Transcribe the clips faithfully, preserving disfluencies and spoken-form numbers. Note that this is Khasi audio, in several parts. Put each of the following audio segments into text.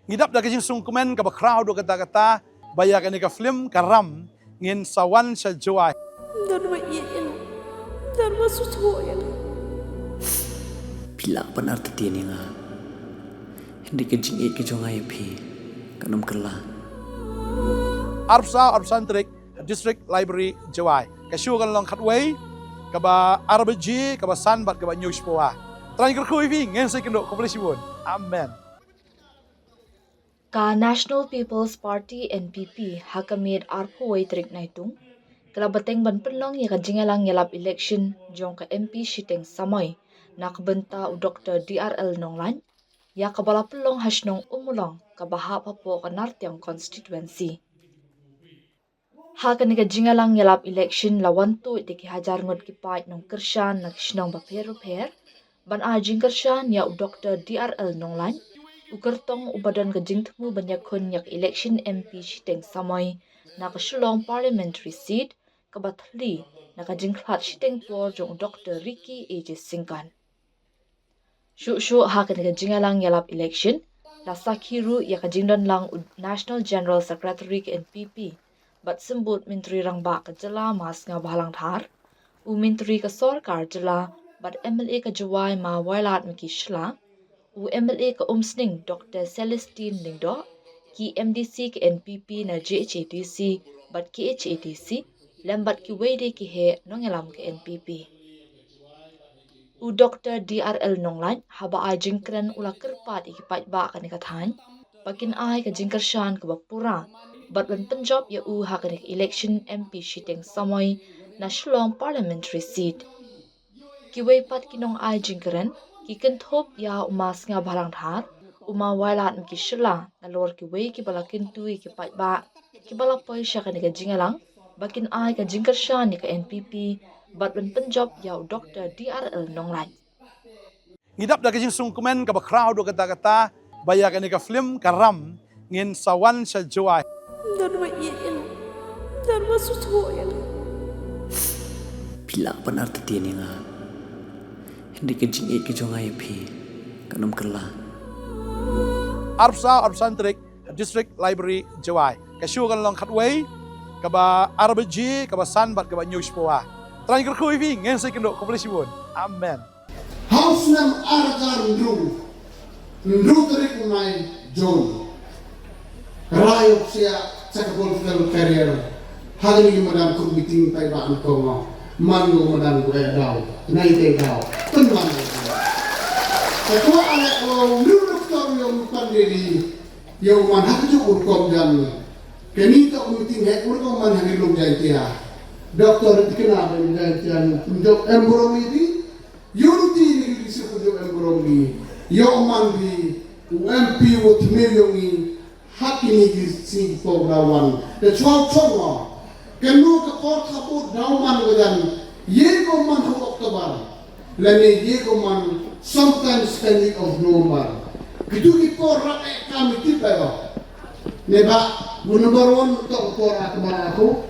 Ngi dap da ka jingsngewkmen kaba khraw haduh katta katta ba ïa kane ka film Ka Ram ngin sa wan sha Jowai. Don ba ïeit ïa nga. Don ba sngewthuh ïa nga. Phi lah ban artatien ïa nga. Hynrei ka jingïeit ka jong nga ïa phi kan ym kylla. Arphew saw arphew san tarik, District Library, Jowai. Ka show kan long khatwei, kaba ar baje, kaba san bad kaba hynñiew shiphew. Trai kyrkhu ïa phi, ngin sa ïakynduh, khublei shibun. Amen. Ka National People's Party, N P P, ha ka miet arphew wei tarik Naitung, ka la bteng ban pynlong ïa ka jingïalang ïalap election jong ka M P shiteng samoi na ka bynta u Doktor D R L Nonglait, ïa kaba la pynlong ha shnong Ummulong kaba hap hapoh ka Nartiang constituency. Ha kane ka jingïalang ïalap election la wan tuid da ki hajar ngut ki paid nongkyrshan na ki shnong bapher bapher ban ai jingkyrshan ïa u Doktor D R L Nonglait, u kyrtong uba don ka jingthmu ban ïakhun ïa ka election M P shiteng samoi na ka Shillong Parliamentary Seat, kaba thli na ka jingkhlad shiteng por jong u Doktor Ricky A J Syngkon. Shuh shuh ha kane ka jingïalang ïalap election, la sakhi ruh ïa ka jingdon lang u National General Secretary ka N P P bad Symbud Myntri Rangbah ka Jylla Ma Sniawbhalang Dhar, u Myntri ka Sorkar Jylla bad M L A ka Jowai Ma Wailadmiki Shylla, u M L A ka Umsning Doktor Celestine Lyngdoh, ki M D C ka N P P na J H A D C bad K H A D C, lem bad kiwei de ki heh nongïalam ka N P P. U Doktor D R L Nonglait, haba ai jingkren, u la kyrpad ïa ki paidbah kane ka thaiñ ba kin ai ka jingkyrshan kaba pura bad ban pynjop ïa u ha kane ka election M P shiteng samoi na Shillong Parliamentary Seat. Kiwei pat ki nongai jingkren ki kynthup ïa u Ma Sniawbhalang Dhar, u Ma Wailadmiki Shylla, nalor kiwei kiba la kyntu ïa ki paidbah kiba la poi sha kane ka jingïalang ba kin ai ka jingkyrshan ïa ka N P P bad ban pynjop ïa u Doktor D R L Nonglait. Ngi dap da ka jingsngewkmen kaba khraw haduh katta katta ba ïa kane ka film Ka Ram ngin sa wan sha Jowai. Don ba ïeit ïa nga. Don ba sngewthuh ïa nga. Phi lah ban artatien ïa nga. Hynrei ka jingïeit ka jong nga ïa phi kan ym kylla. Arphew saw arphew san tarik, District Library, Jowai. Ka show kan long khatwei, kaba ar baje, kaba san bad kaba hynñiew shiphew. Trai kyrkhu ïa phi, ngin sa ïakynduh, khublei shibun. Amen. Ha u snem ar hajar hynriew, hynriew tarik u bnai June, ka la ïoh psiah sa ka political career ha kane ka madan kum meeting paidbah nyngkong, man u madan u Ïewdaw, na Ïewdaw, pynman u Ïewdaw. Ka kwah ale u hynriew doktor u ïoh u kan dedi, ïoh man ha kajuh u rukom jan. Kane ka meeting heh u rukom man ha ki lum Jaintia. Doktor thikna ba Jaintia, u pynjop em burom ïa phi. Ïoh ruti ni ki shu pynjop em burom ïa phi. Ïoh man phi u M P u thymmai ïoh ngi. Ha kine ki sngi ki por ba la wan. Te chwa chwa. Kano ka por ka bud daw man ka jan. Ïa ko man ha October. Lane ïa ko man sometime second week of November. Kitu ki por rap eh kam i tip ba. Ne ba, ko number one to ka por a kmar ako.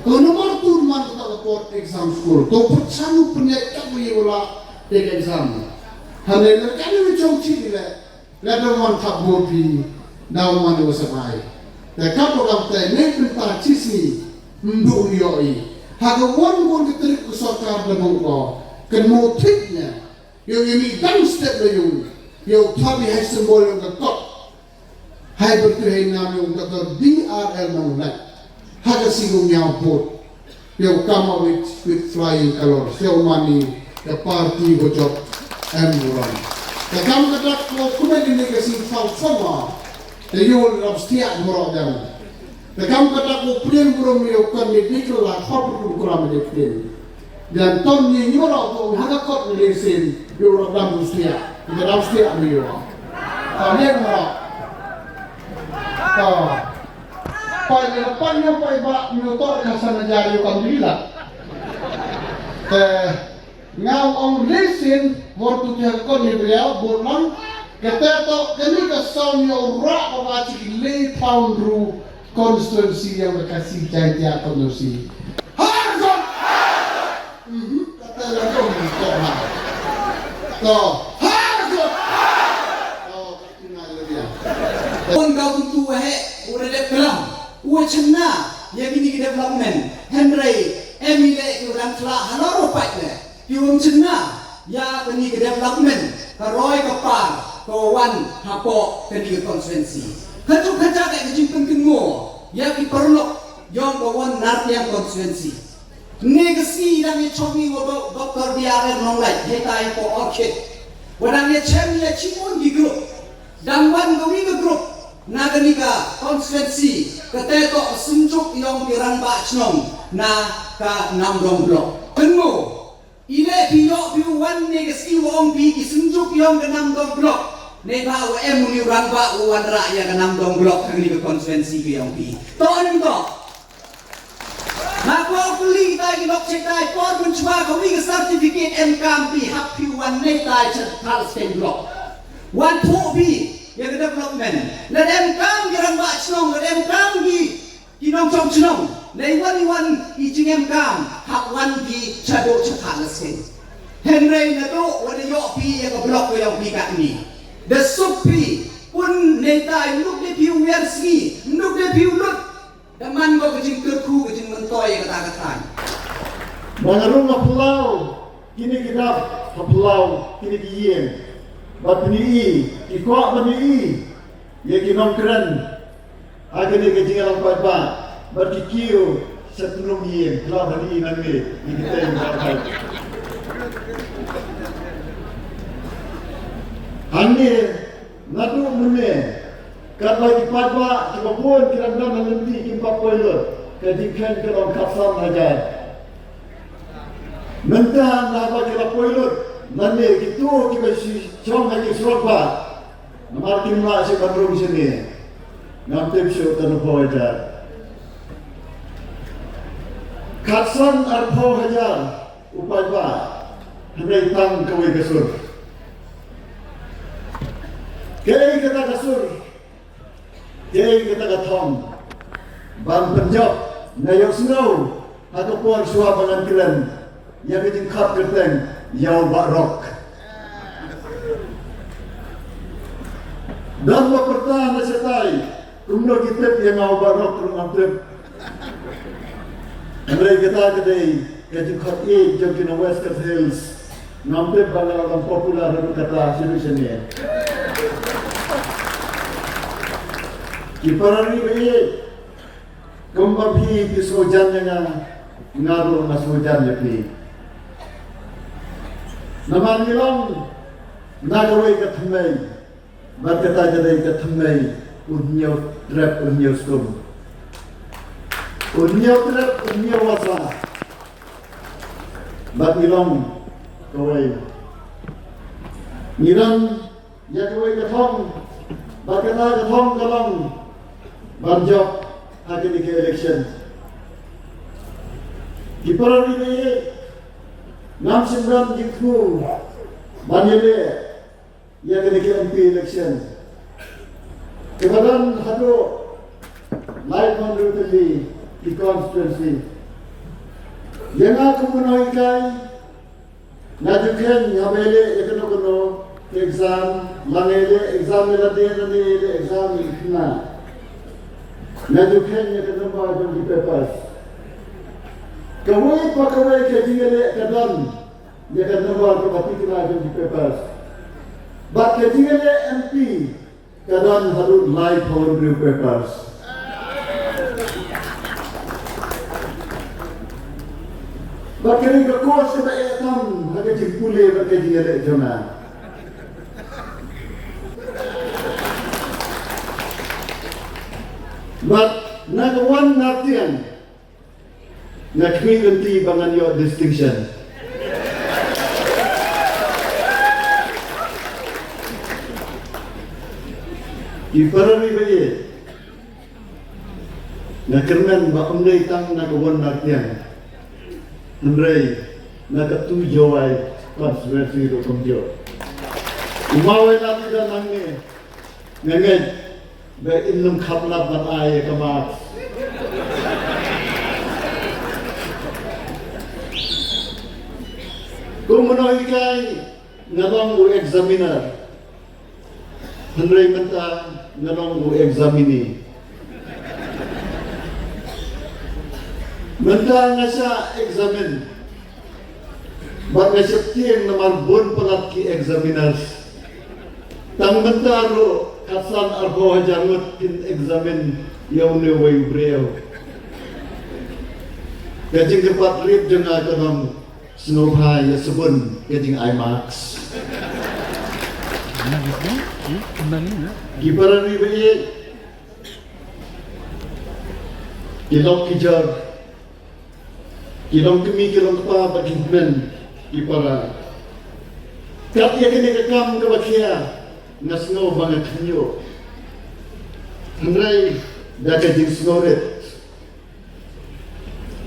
Ko number two man to ka por exam school. To pyrchang u pynïaid tak ïa u la exam. Hane le kane u chong chi le. Lada wan thap vote phi, daw man u sa bai. Te ka program te ne pynta chi sngi, mduh ïoh i. Ha ka wan wan ka trip ka sorkar da bun ko, kan mo trip nya. Ïoh ïoh ni dang step da ïoh. Ïoh thap i hai symbol ïoh ka kot. Hai bertu hai nam ïoh ka kot D R L Nonglait. Ha ka sngi u ñiaw vote. Ïoh come out with, with flying colors. Ïoh mani ka party ko jop em burom. Te kam ka dak ko kumne kine ka sing fal fama. Te ïoh rap stia burom jam. Te kam ka dak ko pdien burom ïoh kan ni dikla khop ko kuram ni pdien. Dan ton ni ïoh rap ko ha ka kot ni sin ïoh rap dam stia. Ïoh dam stia ni ïoh. Ka ni burom. Ka Pai ni pan ïa pai ba ni to ka sana jari kam dila. Te nga ong lisin bor tu tia ko ni bria bor lang. Kete to kani ka sound ïa ura ko ba chi le pound ru constituency ïa ka si jai tia constituency. Ha ko. Mhm. Kete la ko ni ko ha. To. Ha ko. To. Ina le dia. Pun ka u kyntu u heh u la dep klam, u chynna ïa kine ki development, hynrei em i leh ki u dang khlah halor u paidbah. Ki um chynna ïa kane ka development, ka roi ka par ka wan hapoh kane ka constituency. Ka juk ka jak ka jingpynkynmaw ïa ki paralok jong ka One Nartiang constituency. Ne ka sngi dang ïa chong ngi wa Doktor B R N Nonglait hei tai hapoh Orchid. Wa dang ïa chem ïa chibun ki group. Dang wan ka wi ka group na kane ka constituency, ka te to ka synjuk ïong ki rangbah chnong na ka Namdong Block. Kynmo, i leh phi ïoh phi u wan ne ka sngi wa ong phi ki synjuk ïong ka Namdong Block. Ne ba wa em u ni u rangbah u wanrah ïa ka Namdong Block ha kane ka constituency ka ïong phi. To ne to. Nga kwah kylli tai ki lok chetai por mynchwa ka wi ka certificate em kam phi hap phi u wan ne tai chet thal stem block. Wan phuh phi ïa ka development. Lada em kam ki rangbah chnong, lada em kam ki, ki nongchong chnong. Lei wan i wan i jingem kam hap wan phi chadoh chet thal stem. Hynrei nadoh wa da ïoh phi ïa ka block wa ïong phi katni. Da suk phi pun ne tai nuk de phi u wer sngi, nuk de phi u lut. Da man ko ka jingkyrkhu ka jingmyntoi ïa kata ka thaiñ. Ba nga rung ha Palau, kine ki dap ha Palau, kine ki ïing. Bad kine i, ki kwah ban ïohi ïa ki nongkren ha kane ka jingïalang paidbah. Bad ki kiew sha tnum ïing, Palau ha i nangne, ïa ki teng ba ka. Hangne, naduh mynne, katba ki paidbah kiba bun ki dang don ha lynti kim pat poi lut, ka jingkheiñ ka long khatsan hajar. Mynta naba ki la poi lut, lane kito kiba shong ha ki surok bah, namar kim lah shuh ban rung shane. Ngam tip shuh tang arphew hajar. Khatsan arphew hajar u paidbah, hynrei tang kawei ka sur. Kaei kata ka sur? Kaei kata ka thong? Ban pynjop, nga ïohsngew ha ka por shuwa ba ngan kren ïa ka jingkhot kyrteng ïa u Bah Rock. Don ba pyrta na shatai, kumno ki tip ïa nga u Bah Rock ruh ngam tip. Hynrei kata ka dei ka jingkhot ïeit jong ki na West Khasi Hills. Ngam tip ba nga la long popular haduh katta sha ruh shane. Ki para ri ba ïeit, kumba phi phi sngewjan ïa nga, nga ruh nga sngewjan ïa phi. Namar ngi long na kawei ka thymmei. Bad kata ka dei ka thymmei u hynñiew trep u hynñiew skum. U hynñiew trep u hynñiew wasa. Bad ngi long kawei. Ngi don ïa kawei ka thong. Bad kata ka thong ka long ban jop ha kane ka election. Ki para ri ba ïeit, ngam shym don jingthmu ban ïaleh ïa kane ka M P election. Kaba don haduh laiphew hynriew tylli ki constituency. Ïa nga kum u nonghikai, nga ju kheiñ haba ïaleh ïa kano kano ka exam, la nga ïaleh exam ïa lade lane ïaleh exam ïa ki khynnah. Nga ju kheiñ ïa ka number jong ki papers. Kawei pa kawei ka jingïaleh ka don ïa ka number kaba tikna jong ki papers. Bad ka jingïaleh M P ka don haduh laiphew hynriew papers. Bad kane ka course kaba eh tam ha ka jingpule bad ka jingïaleh jong nga. Bad na ka One Nartiang nga khmih lynti ba ngan ïoh distinction. Ki para ri ba ïeit, nga kyrmen ba ym dei tang na ka One Nartiang, hynrei na katu Jowai constituency ruh kumjuh. U Mawei Lati da nangne, nga ngeit ba in ym khap lad ban ai ïa ka marks. Kum u nonghikai nga long u examiner. Hynrei mynta nga long u examinee. Mynta nga shah examine bad nga sheptieng namar bun palat ki examiners. Tang mynta ruh khatsan arphew hajar ngut kin examine ïa une uwei u briew. Ka jingkyrpad rit jong nga ka long sngewbha ïa sbun ka jingai marks. Ki para ri ba ïeit, ki lok ki jor, ki long kmie ki long kpa bad ki hynmen ki para. Kat ïa kane ka kam kaba khia nga sngew ba nga khynñiuh. Hynrei da ka jingsngewrit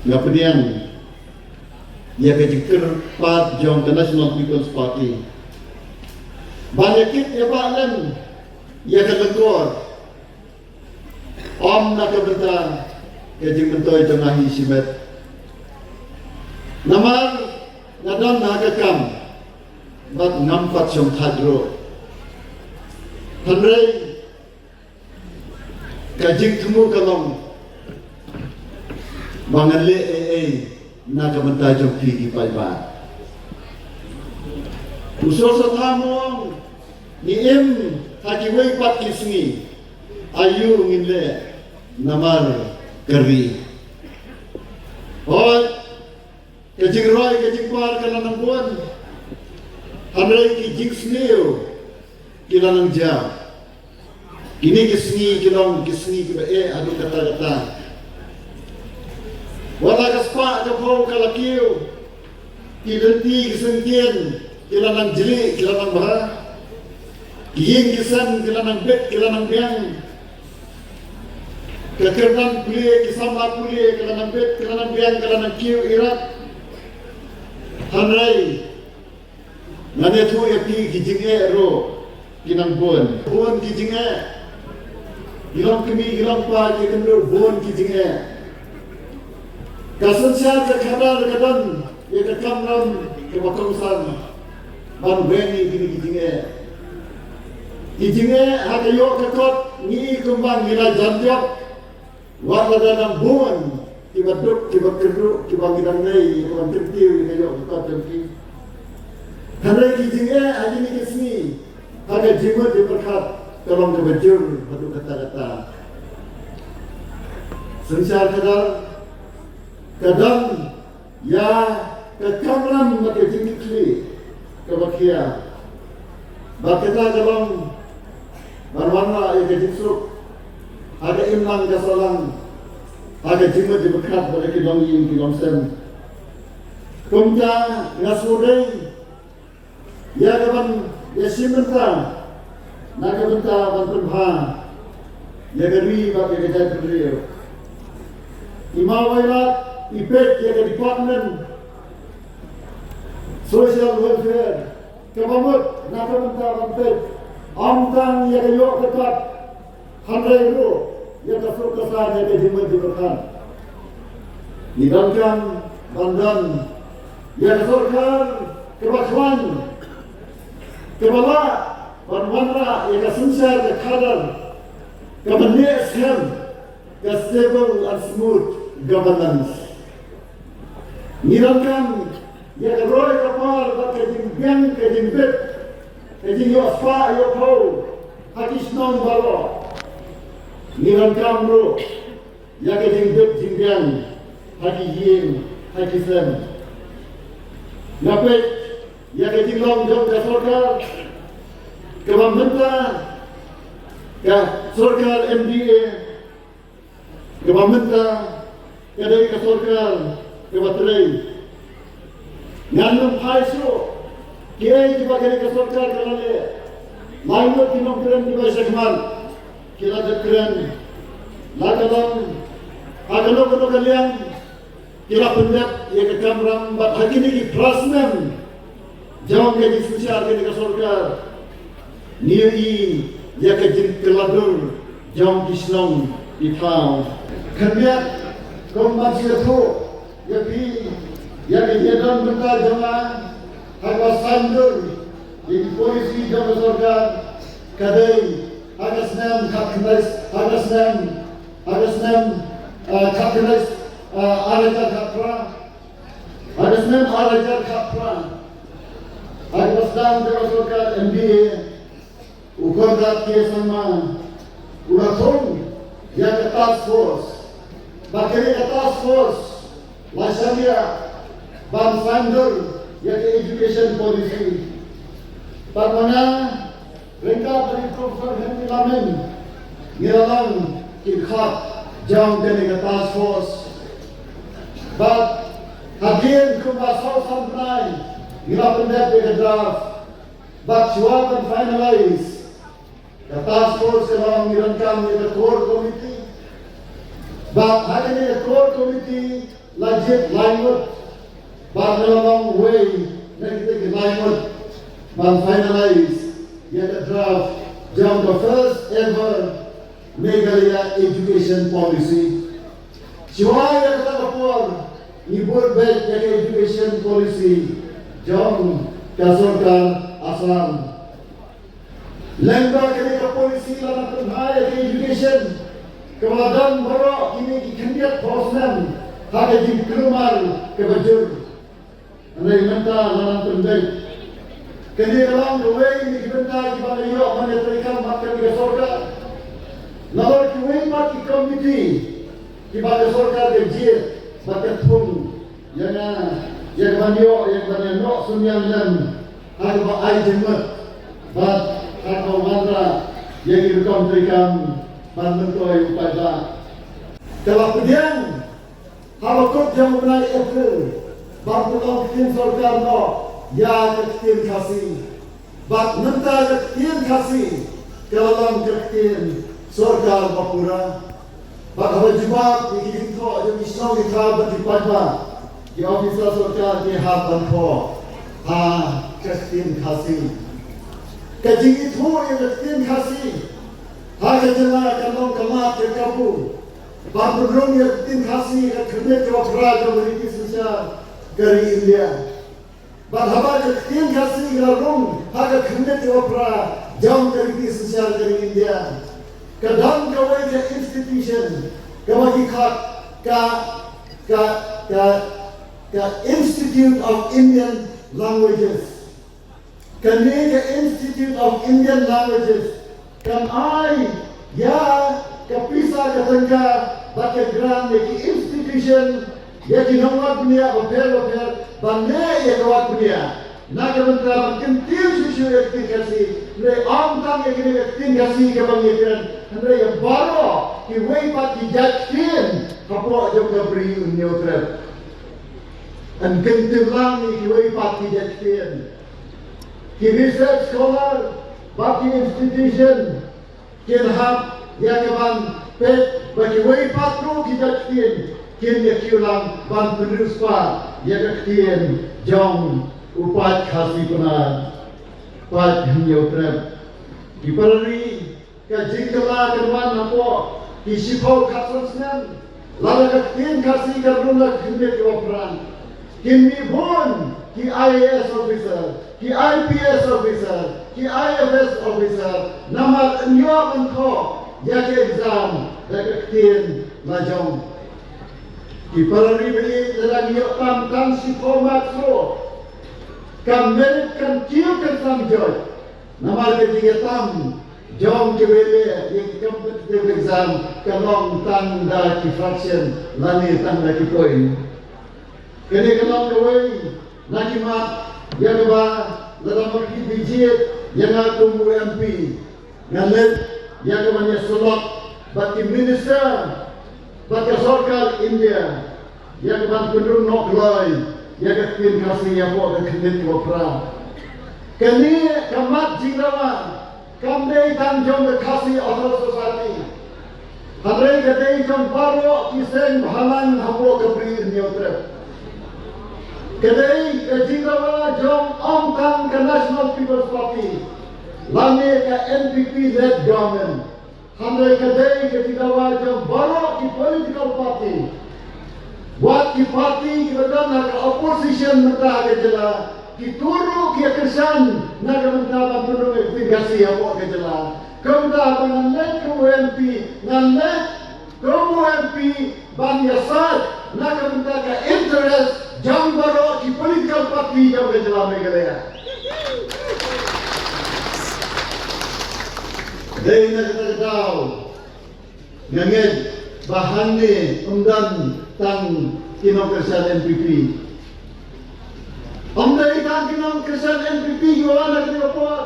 nga pdiang ïa ka jingkyrpad jong ka National People's Party ban ïa kit ïa bah lem ïa ka lyngkor. Ym na ka bynta ka jingmyntoi jong nga hi shimet. Namar nga don ha ka kam bad ngam pat shongthait ruh. Hynrei ka jingthmu ka long ba ngan leh ei ei na ka bynta jong phi ki paidbah. U Sor Satham u ong, ngi im ha kiwei pat ki sngi, aïu ngin leh namar ka ri. Hooid, ka jingroi ka jingpar ka la nang bun, hynrei ki jingsniew ki la nang jia. Kine ki sngi ki long ki sngi kiba eh haduh katta katta. Wat la ka spah ka phew ka la kiew, ki lynti ki syngkien ki la nang jlieh ki la nang bha. Ki ïing ki sem ki la nang bit ki la nang biang. Ka kyrdan pule, ki samla pule ki la nang bit ki la nang biang, ki la nang kiew irat. Hynrei ngan ïathuh ïa phi, ki jingeh ruh ki nang bun. Bun ki jingeh. Ki long kmie ki long kpa, ki kynduh, bun ki jingeh. Ka synshar ka khadar ka don ïa ka kamram kaba kongsan ban weng ïa kine ki jingeh. Ki jingeh ha ka ïoh ka kot ngi i kumba ngi la jan jop. Wat la dang bun kiba duk, kiba kyrduh, kiba ngi dang leh ïa ka ban kyntiew ïa ka ïoh ka kot jong ki. Hynrei ki jingeh ha kine ki sngi ha ka jingmut jingpyrkhat ka long kaba jur haduh katta katta. Synshar khadar ka don ïa ka kamram bad ka jingkitkhlieh kaba khia. Bad kata ka long ban wanrah ïa ka jingsuk ha ka imlang ka sahlang, ha ka jingmut jingpyrkhat bad ïa ki longïing ki longsem. Kumta nga sngewdei ïa ka ban ïashim bynta na ka bynta ban pynbha ïa ka ri bad ïa ka jaitbynriew. I Mawlai Lad i peit ïa ka Department Social Welfare kaba mut na ka bynta ban peit ym tang ïa ka ïoh ka kot, hynrei ruh ïa ka suk ka san, ïa ka jingmut jingpyrkhat. Ngi donkam ban don ïa ka sorkar kaba khlaiñ, kaba lah ban wanrah ïa ka synshar ka khadar kaba neh skhem, ka stable and smooth governance. Ngi donkam ïa ka roi ka par bad ka jingbiang ka jingbit, ka jingïoh spah ïoh phew ha ki shnong baroh. Ngi donkam ruh ïa ka jingbit jingbiang ha ki ïing ha ki sem. Nga peit ïa ka jinglong jong ka sorkar kaba mynta, ka sorkar M D A kaba mynta ka dei ka sorkar kaba trei. Ngan ym phai shuh kiei kiba kane ka sorkar ka la leh. Lai ngut ki nongkren kiba shakhmat ki la dep kren, la ka long ha kano kano ka liang ki la pyndep ïa ka kamram, bad ha kine ki phra snem jong ka jingsynshar kane ka sorkar, ngi ïohi ïa ka jingkylla dur jong ki shnong ki thaw. Khyndiat kumba shu ïathuh ïa phi ïa ka jingdon bynta jong nga ha kaba saiñdur ïa ki polisi jong ka sorkar, Ka dei ha ka snem khatkhyndai, ha ka snem, ha ka snem, eh, khatkhyndai, eh, ar hajar khatphra. Ha ka snem ar hajar khatphra, ha kaba sdang ka sorkar M D A, u Conrad K Sangma u la thung ïa ka task force. Bad kane ka task force la shaniah ban saiñdur ïa ka education policy. Bad ma nga, ryngkat bad i Professor Henry Lamin, ngi la long ki khot jong kane ka task force. Bad hadien kumba saw san bnai ngi la pyndep ïa ka draft. Bad shuwa ban finalize, ka task force ka long, ngi donkam ïa ka core committee. Bad ha kane ka core committee la jied lai ngut. Bad ka la long wei na kita ki lai ngut ban finalize ïa ka draft jong ka first ever Meghalaya Education Policy. Shuwa ïa kata ka por ngi bud beit ïa ka education policy jong ka sorkar Assam. Lyngba kane ka policy la nang pynhai ïa ka education kaba la don baroh kine ki khyndiat phew snem ha ka jingkulmar kaba jur. Hynrei mynta la nang pynbeit. Kane ka long kawei na ki bynta kiba nga ïoh ban ïatreikam bad kane ka sorkar. Namar kiwei pat ki komiti kiba ka sorkar ka jied bad ka thung ïa nga, ïa ka ban ïoh, ïa ka ban ïanoh synñiang lem ha kaba ai jingmut bad ha kaba wanrah ïa ki rukom treikam ban myntoi u paidbah. Ka la pdiang ha la kut jong u bnai April ban pynlong ktien sorkar noh ïa ka ktien Khasi. Bad mynta ka ktien Khasi ka la long ka ktien sorkar ba pura. Bad haba jubab ïa ki jingthoh jong ki shnong ki thaw bad ki paidbah, ki officer sorkar ki hap ban thoh ha ka ktien Khasi. Ka jingithuh ïa ka ktien Khasi ha ka jylla ka long ka lad ka kabu ban pynrung ïa ka ktien Khasi ha ka khyrnit kaba phra jong ka riti synshar ka ri India. Bad haba ka ktien Khasi ka la rung ha ka khyrnit kaba phra jong ka riti synshar ka ri India, ka don kawei ka institution kaba ki khot ka, ka, ka, ka Institute of Indian Languages. Kane ka Institute of Indian Languages kan ai ïa ka pisa, ka tyngka bad ka grant ïa ki institution, ïa ki nongwad bniah bapher bapher ban leh ïa ka wad bniah na ka bynta ban kyntiew shuh shuh ïa ka ktien Khasi. Hynrei ym tang ïa kane ka ktien Khasi kaba ngi ïakren, hynrei ïa baroh kiwei pat ki jait ktien hapoh jong ka Bri u Hynñiewtrep. Yn kyntiew lang ïa kiwei pat ki jait ktien. Ki research scholar bad ki institution kin hap ïa ka ban peit ba kiwei pat ruh ki jait ktien kin ïa kiew lang ban pynriewspah ïa ka ktien jong u paid Khasi Pnar, paid Hynñiewtrep. Ki para ri, ka jingkylla kan wan hapoh ki shiphew khatsan snem lada ka ktien Khasi ka rung ha ka khyrnit kaba phra. Kin mih bun ki I A S officer, ki I P S officer, ki I F S officer, namar yn ïoh ban thoh ïa ka exam da ka ktien la jong. Ki para ri ba ïeit, lada ngi ïoh tam tang shiphew marks ruh, ka merit kan kiew kan sam joit. Namar ka jingïatam jong kiba ïaleh ïa ki competitive exam ka long tang da ki fraction lane tang da ki point. Kane ka long kawei na ki mat ïa kaba lada ma phi phi jied ïa nga kum u M P, ngan leit ïa ka ban ïasyllok bad ki minister bad ka sorkar India ïa ka ban pynrung noh kloi ïa ka ktien Khasi hapoh ka khyrnit kaba phra. Kane ka mat jingdawa kam dei tang jong ka Khasi Authors Society, hynrei ka dei jong baroh ki seng bhalang hapoh ka Bri Hynñiewtrep. Ka dei ka jingdawa jong ym tang ka National People's Party lane ka N P P led government, hynrei ka dei ka jingdawa jong baroh ki political party. Wat ki party kiba don ha ka opposition mynta ha ka jylla, Ki tuh ruh ki ïa kyrshan na ka bynta ban pynrung ïa ka ktien Khasi hapoh ka jylla. Kumta ba ngan leit kum u M P, ngan leit kum u M P ban ïasaid na ka bynta ka interest jong baroh ki political party jong ka jylla Meghalaya. Dei na kata ka daw nga ngeit ba hangne ym don tang ki nongkyrshan N P P. Ym dei tang ki nongkyrshan N P P kiba wan ha kane ka por.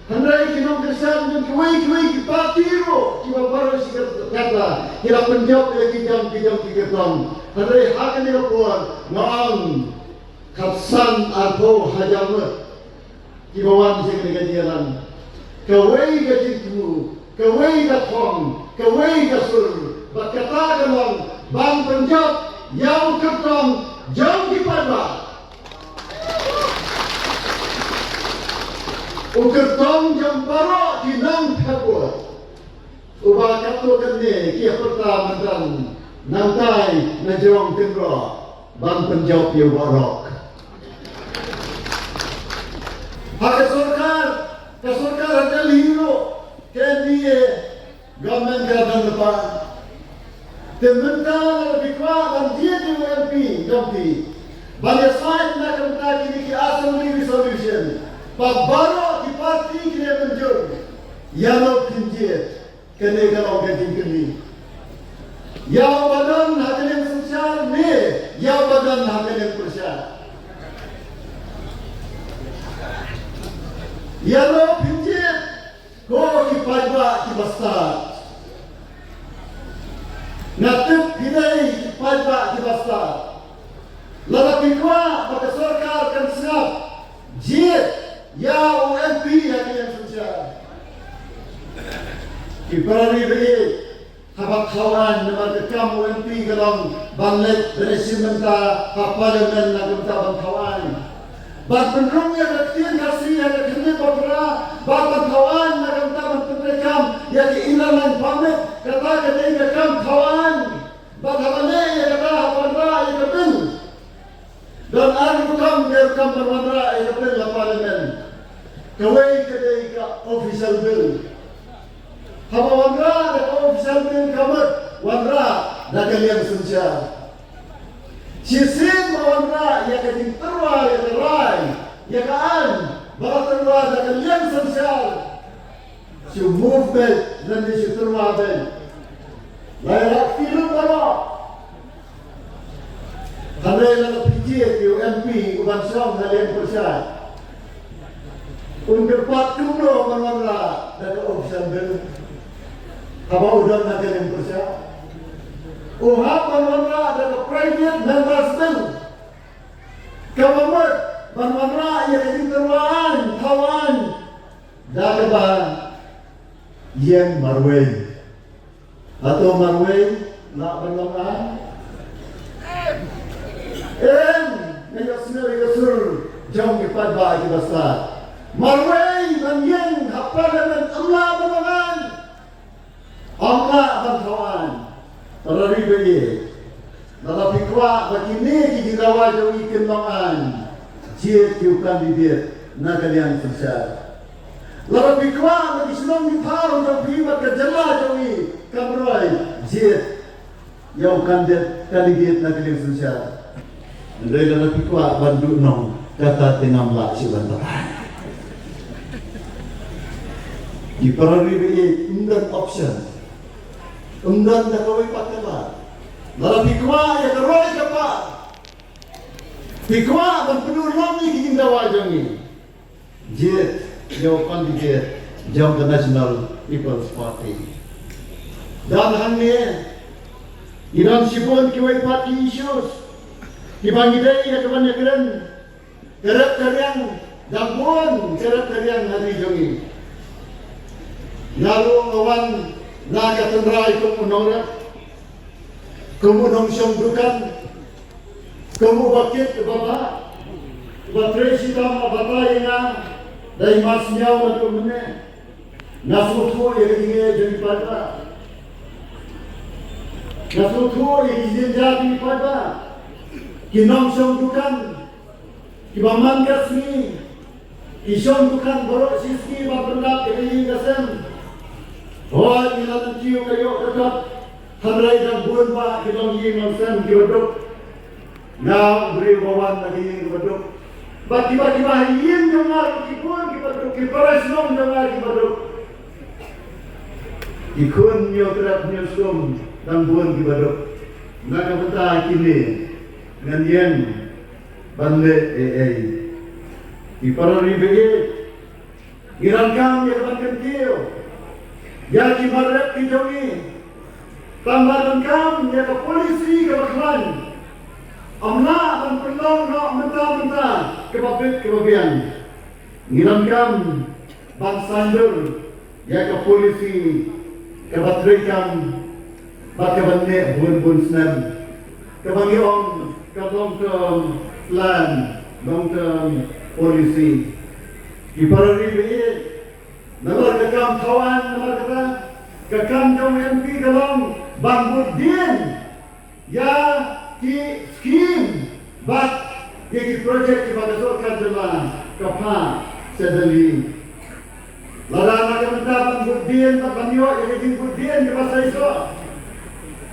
Hynrei ki nongkyrshan jong kiwei kiwei ki party ruh kiba baroh shi katta ki la pynjop ïa ki jong ki jong ki kyrtong. Hynrei ha kane ka por nga ong khatsan arphew hajar ngut kiba wan sha kane ka jingïalang. Kawei ka jingthmu, kawei ka thong, kawei ka sur, bad kata ka long ban pynjop ïa u kyrtong jong ki paidbah. U kyrtong jong baroh ki nongthep vote. Uba katto katne ki ïa pyrta mynta nangtai na jrong kynroh ban pynjop ïa u baroh. Ha ka sorkar, ka sorkar ha Delhi ruh, ka N D A government ka dang lypa. Te mynta lada phi kwah ban jied ïa u M P jong phi ban ïasaid na ka bynta kine ki assembly resolution ba baroh ki party ki la mynjur, ïa lok phin jied. Kane ka long ka jingkylli. Ïa uba don ha ka liang synshar ne ïa uba don ha ka liang pyrshah. Ïa lok phin jied. Ko ki paidbah kiba stad. Nga tip phi dei ki paidbah kiba stad. Lada phi kwah ba ka sorkar kan sngap, jied ïa u M P ha ka liang synshar. Ki para ri ba ïeit, haba thaw aiñ, namar ka kam u M P ka long ban leit ban ïashim bynta ha Parliament na ka bynta ban thaw aiñ. Ban pynrung ïa ka ktien Khasi ha ka khyndiat ba phra, bad ban thaw aiñ na ka bynta ban pyntreikam ïa ka Inner Line Permit, kata ka dei ka kam thaw aiñ. Bad haba leh ïa kata, haba wanrah ïa ka bill, don ar rukom, dei rukom ban wanrah ïa ka bill ha Parliament. Kawei ka dei ka official bill. Haba wanrah da ka official bill ka mut wanrah da ka liang synshar. Shisien ba wanrah ïa ka jingtyrwa ïa ka rai, ïa ka aiñ, ba la tyrwa da ka liang synshar. Shu move beit lane shu tyrwa beit. La ïarap kti lut baroh. Hynrei lada phi jied ïa u M P u ban shong ha liang pyrshah, un kyrpad kumno ban wanrah da ka official bill haba u don ha ka liang pyrshah? U hap ban wanrah da ka private member's bill. Kaba mut ban wanrah ïa ka jingtyrwa aiñ, thaw aiñ, da kaba ïeng marwei. Hato marwei lah ban long aiñ? Em, nga ïohsngew ïa ka sur jong ki paidbah kiba stad. Marwei ban ïeng ha Parliament ym lah ban long aiñ. Ym lah ban thaw aiñ. Para ri ba ïeit, lada phi kwah ba kine ki jingdawa jong ngi kin long aiñ, jied ïa u candidate na ka liang synshar. Lada phi kwah ba ki shnong ki thaw jong phi bad ka jylla jong ngi kan roi, jied ïa u candidate, candidate na ka liang synshar. Hynrei lada phi kwah ban duhnong, kata te ngam lah shuh ban batai. Ki para ri ba ïeit, ym don option. Ym don da kawei pat ka lad. Lada phi kwah ïa ka roi ka par, phi kwah ban pynurlong ïa ki jingdawa jong ngi, jied ïa u candidate jong ka National People's Party. Don hangne, ngi don shibun kiwei pat ki issues kiba ngi dei ïa ka ban ïakren. Ka rep ka riang, dang bun ka rep ka riang ha ri jong ngi. Nga ruh nga wan na ka tynrai kum u nongrep, kum u nongshong dukan, kum uba kit uba bah, uba trei shitom uba batai ïa nga da i mar sniaw naduh mynne. Nga sngewthuh ïa ka jingeh jong ki paidbah. Nga sngewthuh ïa ki jingeh jong ki paidbah. Ki nongshong dukan, Kiba man ka sngi ki shong dukan baroh shi sngi ban pyndap ïa ka ïing ka sem. Hooid, ngi la kyntiew ka ïoh ka kot, hynrei dang bun bah ki long ïing long sem kiba duk. Nga u briew ba wan na ka ïing kaba duk. Bad kiba, kiba ha ïing jong nga ruh ki bun kiba duk, ki para shnong jong nga kiba duk. Ki khun Hynñiewtrep Hynñiewskum dang bun kiba duk. Na ka bynta kine ngan ïeng ban leh ei ei. Ki para ri ba ïeit, ngi donkam ïa ka ban kyntiew ïa ki mar rep ki jong ngi. Tang ba donkam ïa ka polisi kaba khlaiñ. Ym lah ban pynlong noh mynta mynta kaba bit kaba biang. Ngi donkam ban saiñdur ïa ka polisi kaba treikam bad kaba neh bun bun snem, kaba ngi ong ka long term plan, long term policy. Ki para ri ba ïeit, namar ka kam thaw aiñ, namar kata ka kam jong M P ka long ban bud dien ïa ki skim bad ïa ki projek kiba ka sorkar jylla ka phah sha Delhi. Lada na ka bynta ban bud dien bad ban ïoh ïa ka jingbud dien kaba seisoh,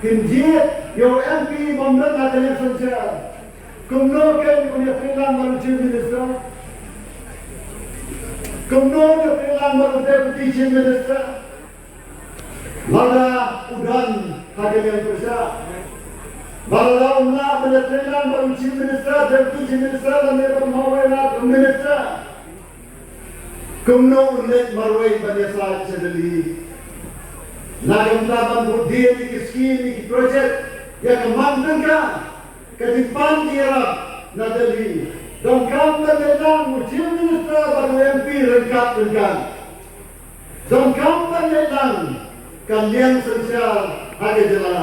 kin jied ïa u M P bym don ha ka liang synshar, kumno kein un ïatreilang bad u Chief Minister? Kumno un ïatreilang bad u Deputy Chief Minister? Lada u don ha ka liang pyrshah, ba lada um lah ban ïatreilang bad u Chief Minister, Deputy Chief Minister lane bad u mawei na u Minister, kumno un leit marwei ban ïasaid sha Delhi? Na ka bynta ban bud dien ïa ki skim, ïa ki projek, ïa ka mang tyngka, ka jingpan jingïarap na Delhi, donkam ban leit lang u Chief Minister bad u M P ryngkat ryngkat. Donkam ban leit lang ka liang synshar ha ka jylla,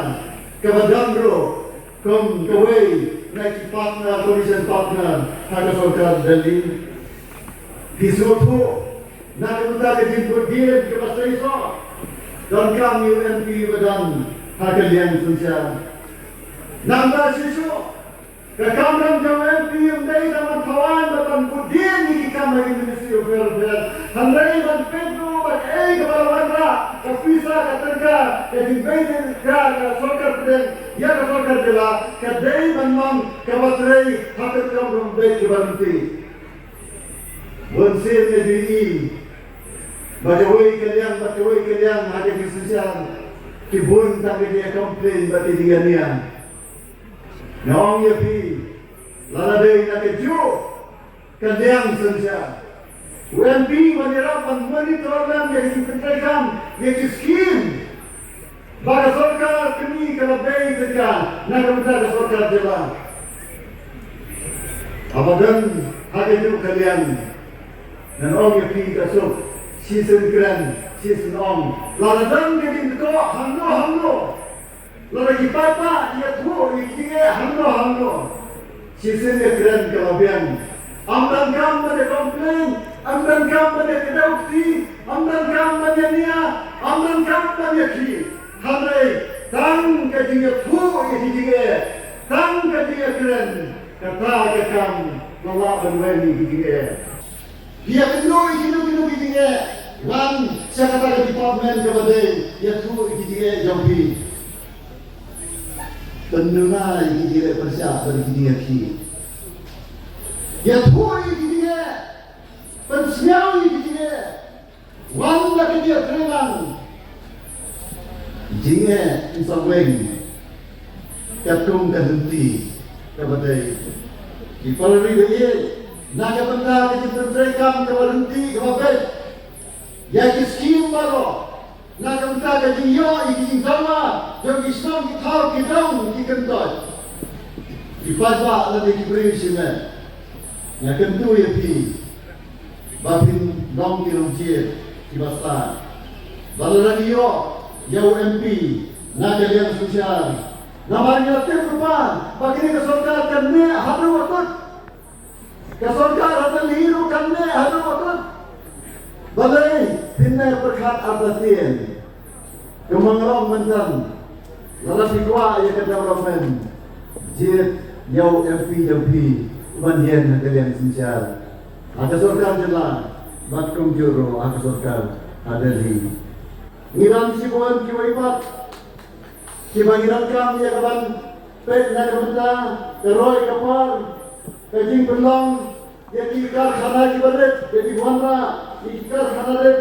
kaba don ruh kum kawei na ki partner, coalition partner ha ka sorkar Delhi. Phi sngewthuh, na ka bynta ka jingbud dien kaba seisoh, donkam ïa u M P ba don ha ka liang synshar. Nangta shisha, ka kamram jong u M P ym dei tang ban thaw aiñ bad ban bud dien ïa ki kam ha ki Ministry of Welfare, hynrei ban peit ruh ba kaei kaba la wanrah, ka pisa, ka tyngka, ka jingbei jingtyrwa ka sorkar pdeng ïa ka sorkar jylla, ka dei ban long kaba trei ha ka kam rumbet kaba ryntih. Bun sien ngi ju ïohi ba kawei ka liang bad kawei ka liang ha ka jingsynshar, ki bun tang ki jingïa complain bad ki jingïa nia. Nga ong ïa phi, lada dei na kajuh ka liang synshar, u M P u ïarap ban monitor lem ïa ki jingpyntreikam, ïa ki skim ba ka sorkar kane ka la bei tyngka na ka bynta ka sorkar jylla. Haba don ha kajuh ka liang, ngan ong ïa phi ka suk, shisien kren, shisien ong. Lada don ka jingthoh hangno hangno, lada ki paidbah ki ïathuh ïa ki jingeh hangno hangno, shisien ïakren ka la biang. Ym donkam ban ïa complain, ym donkam ban ïa kdew kti, ym donkam ban ïa nia, ym donkam ban ïa khih. Hynrei tang ka jingïathuh ïa ki jingeh, tang ka jingïakren, kata ka kam ka lah ban weng ïa ki jingeh. Phi ïakynduh ïa kino kino ki jingeh, wan sha kata ka department kaba dei, ïathuh ïa ki jingeh jong phi. Pynduna ïa ki jingeh pyrshah bad ïa ki jingeh khih. Ïathuh ïa ki jingeh, pynsngew ïa ki jingeh. Wan da ka jingïatreilang. Jingeh yn sa weng katkum ka lynti kaba dei. Ki para ri ba ïeit, na ka bynta ka jingpyntreikam kaba lynti kaba beit ïa ki skim baroh, na ka bynta ka jingïoh ïa ki jingdawa jong ki shnong ki thaw ki dong ki kyntoit, ki paidbah lane ki briew shimet, nga kyntu ïa phi ba phin long ki nongjied kiba stad. Ba lada ngi ïoh ïa u M P na ka liang synshar, namar ngi la tip lypa ba kane ka sorkar kan neh haduh ba kut. Ka sorkar ha Delhi ruh kan neh haduh ba kut. Balei phin neh pyrkhat artatien? Kumba nga ong mynta, lada phi kwah ïa ka development, jied ïa u M P jong phi, u ban ïeng ha ka liang synshar ha ka sorkar jylla bad kumjuh ruh ha ka sorkar ha Delhi. Ngi don shibun kiwei pat kiba ngi donkam ïa ka ban peit na ka bynta ka roi ka par, ka jingpynlong ïa ki karkhana kiba rit, ïa ki wanrah ïa ki karkhana rit,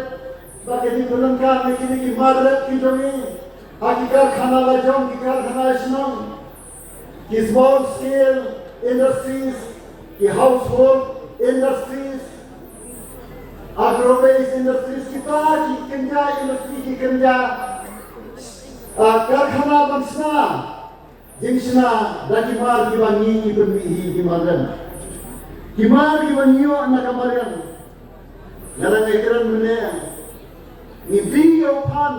bad ka jingpynlong kam ïa kine ki mar rit ki jong ngi ha ki karkhana la jong, ki karkhana shnong, ki small scale industries, ki household industries, agro based industries, kita ki kynja industry, ki kynja, ah, karkhana ban shna jingshna da ki mar kiba ngi ngi pynmih hi, ki mar rem, ki mar kiba ngi ïoh na ka mar rem. Nga dang ïakren mynne, ngi die ïa u phan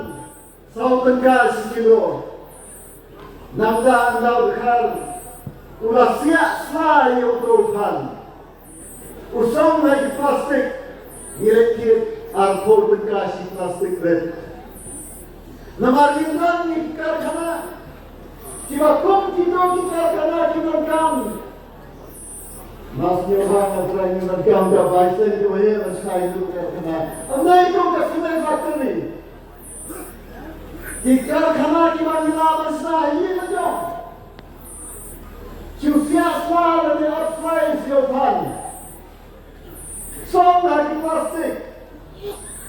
saw tyngka shi kilo. Nangta ynda u dkhar u la siah sla ïa uto u phan, u song ha ki plastik, ngi leit thied arphew tyngka shi plastik rit. Namar ngi don ngi karkhana kiba kum kito ki karkhana ki donkam. Mas ngi ong ba nga trai ngi donkam ka bai seng ki wei ban shna ïa ki karkhana. Ym dei kum ka cement factory. Ki karkhana kiba ngi lah ban shna ïa ki la jong. Ki siah sla lane ap sla ïa u phan, song ha ki plastik,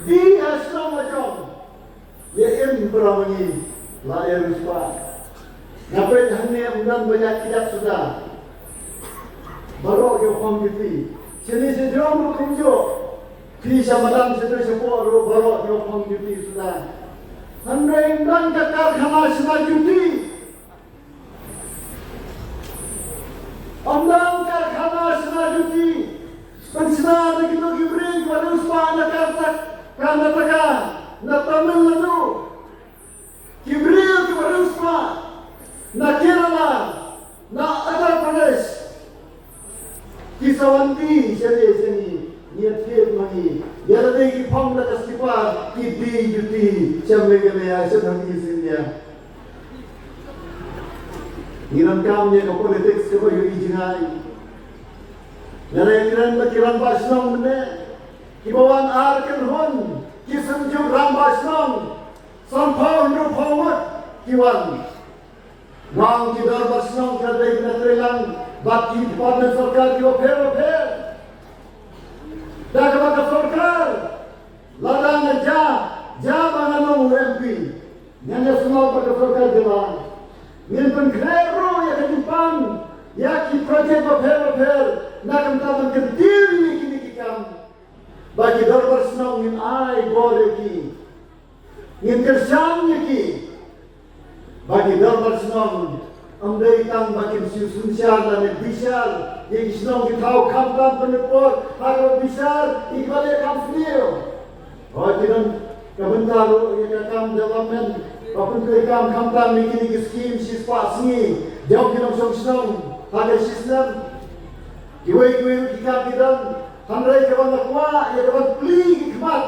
die ha shnong la jong. Ïa im para ma ngi la ei riewspah. Nga peit hangne ym don ba ïaid kjat suda. Baroh ki phong ki ti. Shane sha jrong ruh kumjuh. Phi sha madan sha dei sha poh ruh baroh ki phong ki ti suda. Hynrei ym don ka karkhana shna juti. Ym don karkhana shna juti. Pynshna da kito ki briew kiba riewspah na Karnataka, na Tamil Nadu. Ki briew kiba riewspah na Kerala, na Andhra Pradesh. Ki sa wan die shane sha ngi, ngi ïathied ma ngi. Ïa lade ki phong da ka skipper, ki die juti sha Meghalaya, sha ngi sha India. Ngi donkam ïa ka politics kaba ïohi jngai. Nga la ïakren bad ki rangbah shnong mynne, kiba wan ar kynhun ki synjuk rangbah shnong, sanphew hynriewphew ngut ki wan. Nga ong ki dorbar shnong ka dei ban trei lang bad ki department sorkar kiba pher bapher. Da kaba ka sorkar lada nga jia, jia ba nga long u M P, ngan ïasnoh bad ka sorkar jylla. Ngin pynkhreh ruh ïa ka jingpan ïa ki project bapher bapher na ka bynta ban kyntiew ïa kine ki kam. Ba ki dorbar shnong ngin ai bor ïa ki. Ngin kyrshan ïa ki. Ba ki dorbar shnong ym dei tang ba kin shu synshar lane bishar ïa ki shnong ki thaw, khamtam pynleit por ha kaba bishar ïa kiba leh kam sniew. Hooid, ki don ka bynta ruh ïa ka kam development, ba pyntrei kam khamtam ïa kine ki skim shispah sngi jong ki nongshong shnong ha ka shi snem. Kiwei kiwei ruh ki kam ki don, hynrei kaba nga kwah ïa ka ban plie ki khmat,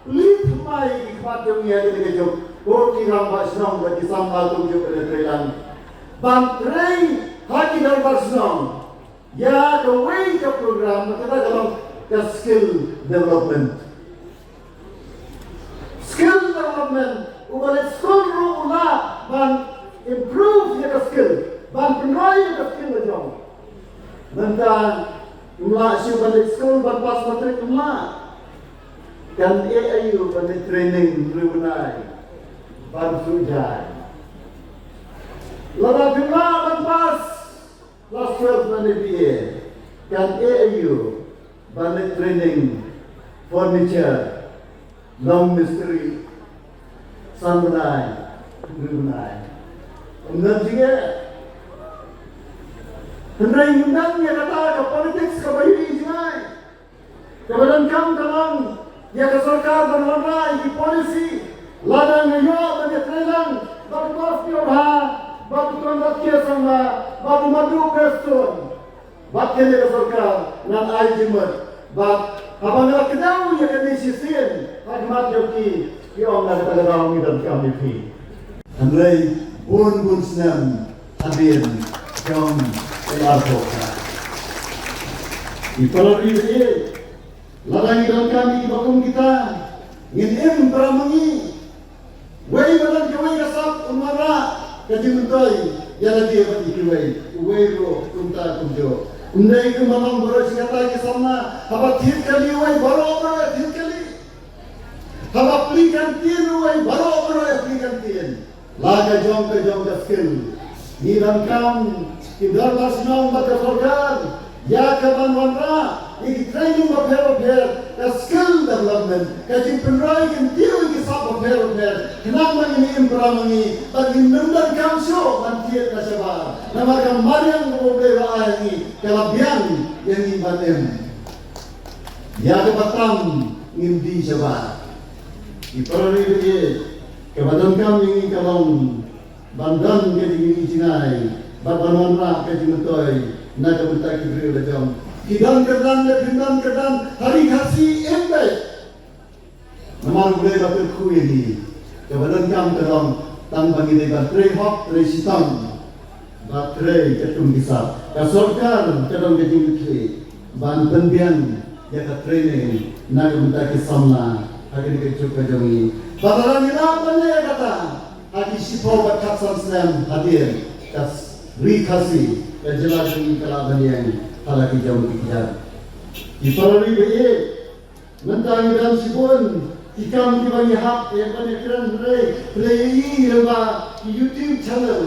plie thymmai ki khmat jong ngi ha kane ka juk. Ko ki rangbah shnong bad ki samla kumjuh, ban trei lang, ban trei ha ki dorbar shnong ïa kawei ka program ba kata ka long ka skill development. Skill development, uba leit skul ruh u lah ban improve ïa ka skill, ban pynroi ïa ka skill la jong. Mynta ym lah shuh ban leit skul ban pass matric, ym lah. Kan ïa aïu ban leit training hynriew bnai ban shu jai? Lada phim lah ban pass class twelve lane B A, kan ïa aïu ban leit training furniture, long mistri, san bnai, hynriew bnai? Ym don jingeh. Hynrei ngim don ïa kata ka politics kaba ïohi jngai. Kaba donkam ka long ïa ka sorkar ban wanrah ïa ki policy. Lada nga ïoh ban ïatrei lang bad u Bah Sniawbha, bad u Conrad K Sangma, bad u Madu Prestone, bad kane ka sorkar, ngan ai jingmut. Bad haba nga la kdew ïa kane shisien ha khmat jong ki, ki ong, na kata ka daw ngi donkam ïa phi. Hynrei bun bun snem hadien jong u arphew. Ki para ri ba ïeit, lada ngi donkam ïa kiba kum kita, ngin im para ma ngi. Wei ba don kawei ka sap un wanrah ka jingmyntoi ïa lade bad ïa kiwei, uwei ruh kumta kumjuh. Ym dei kumba long baroh shi katta ki samla, haba thied kali uwei baroh baroh thied kali. Haba plie kyntien uwei baroh baroh ïa plie kyntien. La ka jong ka jong ka skill. Ngi donkam ki dorbar shnong bad ka sorkar ïa ka ban wanrah ïa ki training bapher bapher, ka skill development, ka jingpynroi kyntiew ïa ki sap bapher bapher, khnang ba ngin im para ma ngi bad ngin ym donkam shuh ban thied na shabar. Namar ka mariang kaba U Blei u la ai ha ngi ka la biang ïa ngi ban im. Ïa kaba tam ngin die shabar. Ki para ri ba ïeit, kaba donkam ïa ngi ka long ban don ka jingïohi jngai bad ban wanrah ka jingmyntoi na ka bynta ki briew la jong. Ki don kyrdan ne phim don kyrdan ha ri Khasi im beit. Namar U Blei u la kyrkhu ïa ngi, kaba donkam ka long tang ba ngi dei ban trei hok trei shitom. Ba trei katkum ki sap. Ka sorkar ka don ka jingkitkhlieh ban pynbiang ïa ka training na ka bynta ki samla ha kane ka juk ka jong ngi. Ba lada ngi lah ban leh kata ha ki shiphew bad khatsan snem hadien, ka ri Khasi, ka jylla jong ngi ka lah ban ïeng ha la ki jong ki kjat. Ki para ri ba ïeit, mynta ngi don shibun ki kam kiba ngi hap ïa ban ïakren, hynrei phi la ïohi lyngba ki YouTube channel,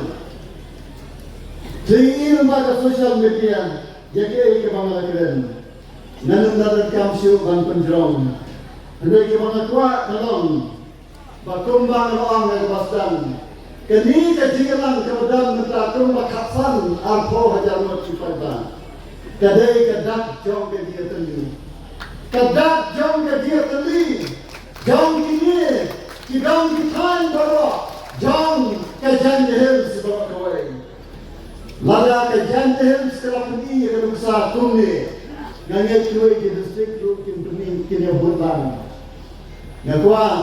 phi la ïohi lyngba ka social media ïa kaei kaba nga la kren. Ngan ym donkam shuh ban pynjrong, hynrei kaba nga kwah ka long ba kumba nga la ong ha kaba sdang, kane ka jingïalang kaba don mynta kumba khatsan arphew hajar ngut, ki paidbah, ka dei ka dak jong ka jingïatylli. Ka dak jong ka jingïatylli jong kine ki dong ki thaiñ baroh jong ka Jaintia Hills baroh kawei. Lada ka Jaintia Hills ka la pyni ïa ka nuksa kumne, nga ngeit kiwei ki district ruh kin pyni, kin ïa bud lang. Nga kwah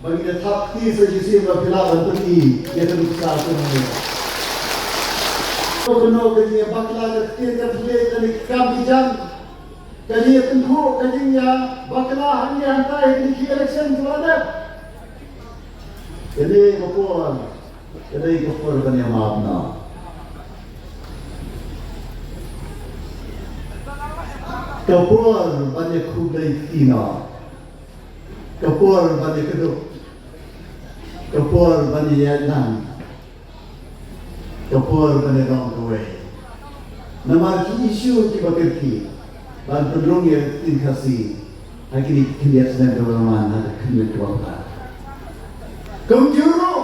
ba ngin ïa thap kti sa shisien ba phi lah ban pyni ïa ka nuksa kumne. Kumno ka jingïabakla ka ktien ka thylliej, ka kam ki jam, ka jingïatynjuh, ka jingïabakla hangne hangtai ha kine ki election kiba la dep. Kane ka por ka dei ka por ban ïamap noh. Ka por ban ïakhublei kti noh. Ka por ban ïakdup. Ka por ban ïaid lang. Ka por ban ïadon kawei. Namar ki issue kiba kyrkieh ban pynrung ïa ka ktien Khasi ha kine ki khyndiat snem kiba la wan, ha ka khyndiat kiba phra. Kumjuh ruh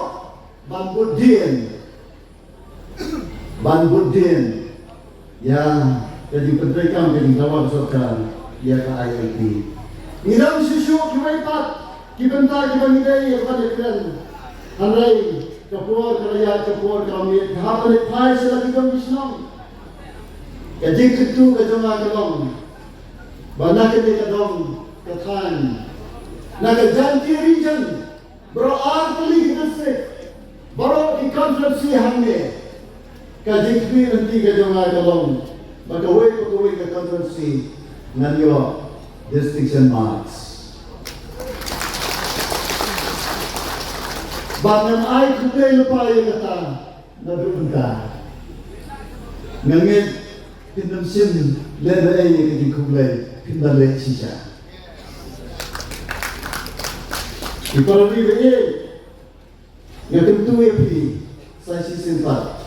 ban bud dien, ban bud dien ïa ka jingpyntreikam, ka jingdawa ka sorkar ïa ka I L P. Ngi don shuh shuh kiwei pat ki bynta kiba ngi dei ïa ka ban ïakren. Hynrei ka por ka la ïaid, ka por ka la miet, ka hap ban leit phai sha la ki jong ki shnong. Ka jingkyntu ka jong nga ka long ba na kane ka dong ka thaiñ, na ka Jaintia Region, baroh ar tylli ki district, baroh ki constituency hangne, ka jingkhmih lynti ka jong nga ka long ba kawei pa kawei ka constituency ngan ïoh distinction marks. Bad ngan ai khublei lypa ïa kata naduh mynta. Nga ngeit phin ym shim lehnohei ïa ka jingkhublei, phin da leh shisha. Ki para ri ba ïeit, nga kyntu ïa phi sa shisien pat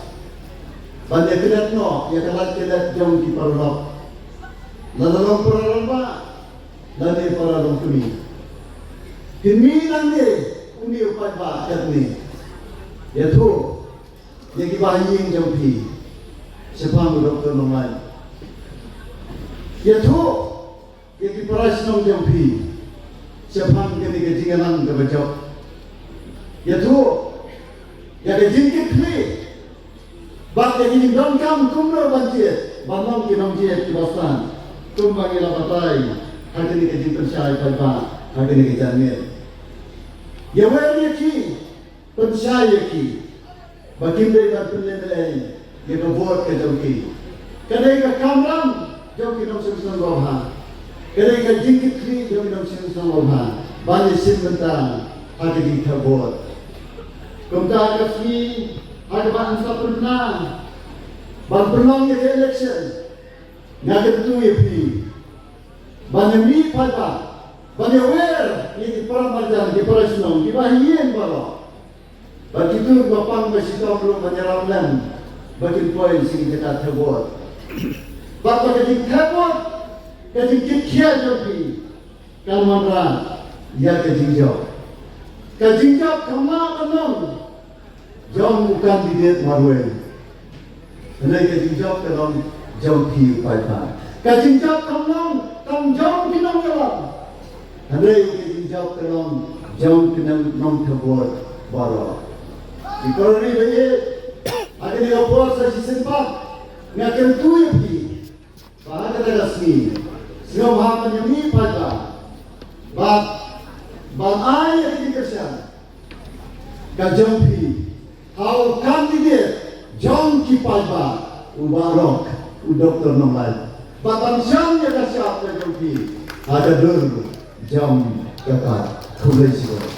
ban ïaklet noh ïa ka lait ka let jong ki paralok, lada long para rangbah lane para longkmie. Phin mih nangne, une u paidbah katne. Ïathuh ïa ki ba ha ïing jong phi shaphang u Doctor Nonglait. Ïathuh ïa ki para shnong jong phi shaphang kane ka jingïalang kaba jop. Ïathuh ïa ka jingkitkhlieh bad ïa ka jingdonkam kumno ban jied, ban long ki nongjied kiba stad, kumba ngi la batai ha kane ka jingpynshai paidbah ha kane ka janmiet. Ïawer ïa ki, pynshai ïa ki ba kim dei ban pynlehnohei ïa ka vote ka jong ki. Ka dei ka kamram jong ki nongshong shnong babha. Ka dei ka jingkitkhlieh jong ki nongshong shnong babha ban ïashim bynta ha ka jingthep vote. Kumta ka sngi ha kaba yn sa pynbna ban pynlong ïa ka election, nga kyntu ïa phi ban ïamih paidbah, ban ïawer ïa ki para marjan, ki para shnong, kiba ha ïing baroh. Bad kito kiba pang ba shitom ruh ban ïarap lem ba kin poi sha ki jaka thep vote. Bad ba ka jingthep vote, ka jingkitkhia jong phi kan wanrah ïa ka jingjop. Ka jingjop kam lah ban long jong u candidate marwei. Hynrei ka jingjop ka long jong phi u paidbah. Ka jingjop kam long tang jong ki nongïalam. Hynrei ka jingjop ka long jong ki nong, nongthep vote baroh. Ki para ri ba ïeit, ha kane ka por sa shisien pat nga kyntu ïa phi ba ha kata ka sngi, sngewbha ban ïamih paidbah bad ban ai ïa ka jingkyrshan ka jong phi ha u candidate jong ki paidbah, u Bah Rock, u Doktor Nonglait. Bad ban shim ïa ka shap ka jong phi ha ka dur jong ka kad. Khublei shibun.